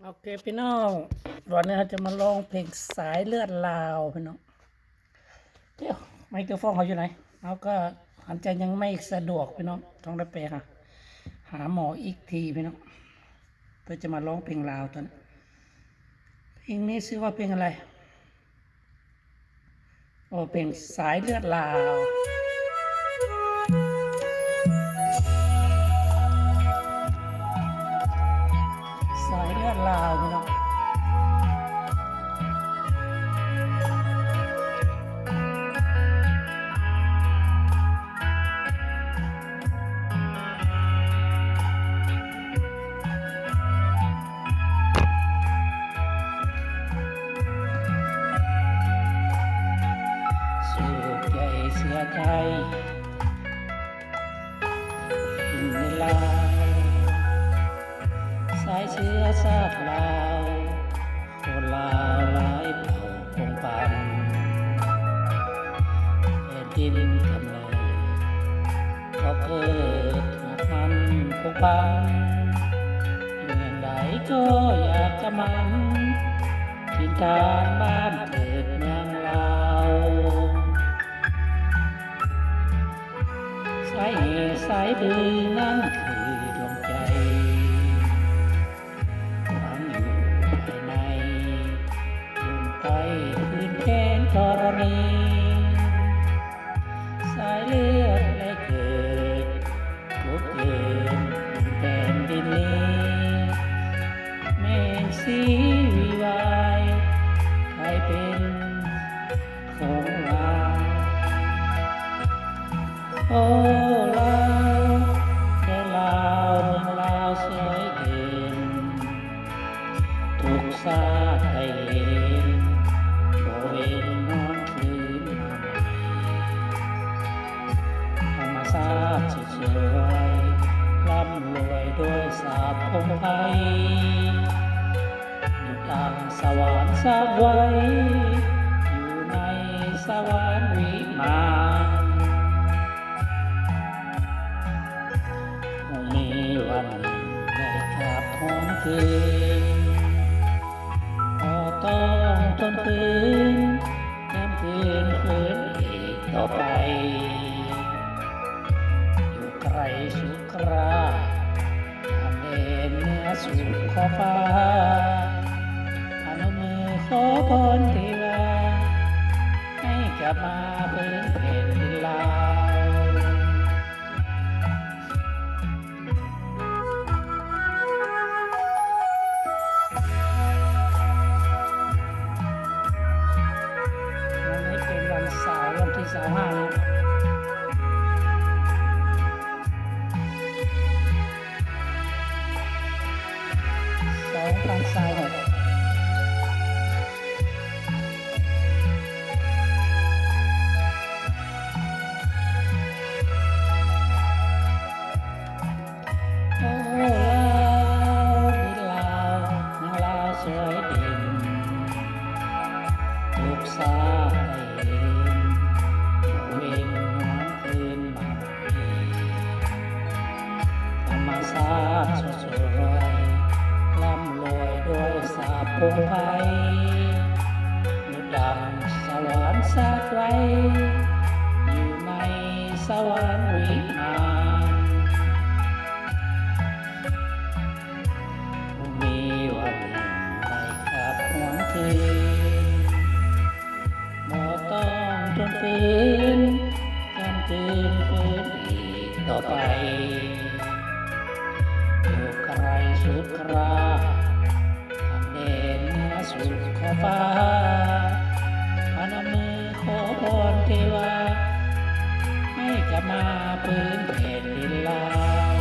ໂອເຄພີ່ນ້ອງ, ວັນນີ້ເຮົາຈະມາຮ້ອງເພງສາຍເລືອດລາວພີ່ນ້ອງ. ດຽວໄມໂຄຣໂຟນເຮົາຢູ່ໃນ? ເຮົາກໍຫາຍໃຈຍັງໄມ່ສະດວກພີ່ນ້ອງ, ຕ້ອງໄດ້ໄປຫາ ຫາໝໍອີກທີພີ່ນ້ອງ ເພື່ອຈະມາຮ້ອງເພງລາວຕົວນີ້. ເພງນີ້ຊື່ວ່າເພງອະໄລ? ໂອ ເພງສາຍເລືອດລາວ, ສາຍເລືອດລາວພີ່ນ້ອງ. ສາຍເຊື້ອຊາດລາວ ຄົນລາວຫຼາຍເຜົ່າພົງພັນ ແຜ່ນດິນກຳເນີດ ກໍເກີດຮັກມັນພົງພັນ ຢູ່ແຫ່ງໃດກໍຢາກຈະໝັ່ນ ຖິ່ນຖານບ້ານເກີດເມືອງລາວ. ສາຍເຫດສາຍບືນນັ້ນຄືດວງໃຈ ຝັງຢູ່ພາຍໃນ ລົມໄປພື້ນແຜ່ນທໍລະນີ ສາຍເລືອດໄຫຼເກີດ ກົກເກີນແຜ່ນດິນນີ້ ແມ່ນສີວິໄວ ໃຜເປັນ ຂອງລາວ. ໂອ ລາວ ແດນລາວ ເມືອງລາວສວຍເດັ່ນ ທຸກຊາດໄດ້ເຫັນ ບໍ່ເວັນນອນຄືນມາໃໝ່ ທຳມະຊາດສວຍ ລ້ຳລວຍດ້ວຍສາດພົງໄພ ດັ່ງສະຫວ່ານສະຫວາຍ ຢູ່ໃນສະຫວ່ານວິມານ ຄົງມີວັນໜຶ່ງໄດ້ກັບຫວນຄືນ ບໍ່ຕ້ອງທົນຝືນ ກຳຄືນເຂີນອີກຕໍ່ໄປ ຢູ່ໄກສຸກຣາ ຂ້າມແດນເໜືອສູ່ຂອບຟ້າ ພະນົມມືຂໍພອນເທວາ ໃຫ້ກັບມາເພິ່ງແຜ່ນດິນລາວ. ວັນນີ້ເປັນວັນເສົາ ວັນທີຊາວຫ້າ ສອງພັນຊາວຫົກ ໂອ ລາວ ດິນລາວ ນາງລາວສວຍເດັ່ນ ທຸກຊາດໄດ້ເຫັນ ເວັນນອນຄືນມາໃໝ່ ທຳມະຊາດສົດສວຍ ລ້ຳລວຍດ້ວຍສາດພົງໄພ ດັ່ງສະຫວານສາດໄວ້ ຢູ່ໃນສະຫວານວິມານ ບໍ່ມີວັນໜຶ່ງໄດ້ກັບຫວນຄືນ ບໍ່ຕ້ອງທົນຝືນ ກຳຄືນຝືນອີກຕໍ່ໄປ ຢູ່ໄກສຸດກຣາ ຂ້າມແດນເໜືອສູ່ຂອບຟ້າ ພະນົມມືຂໍພອນເທວາ ໃຫ້ກັບມາເພິ່ງແຜ່ນດິນລາວ.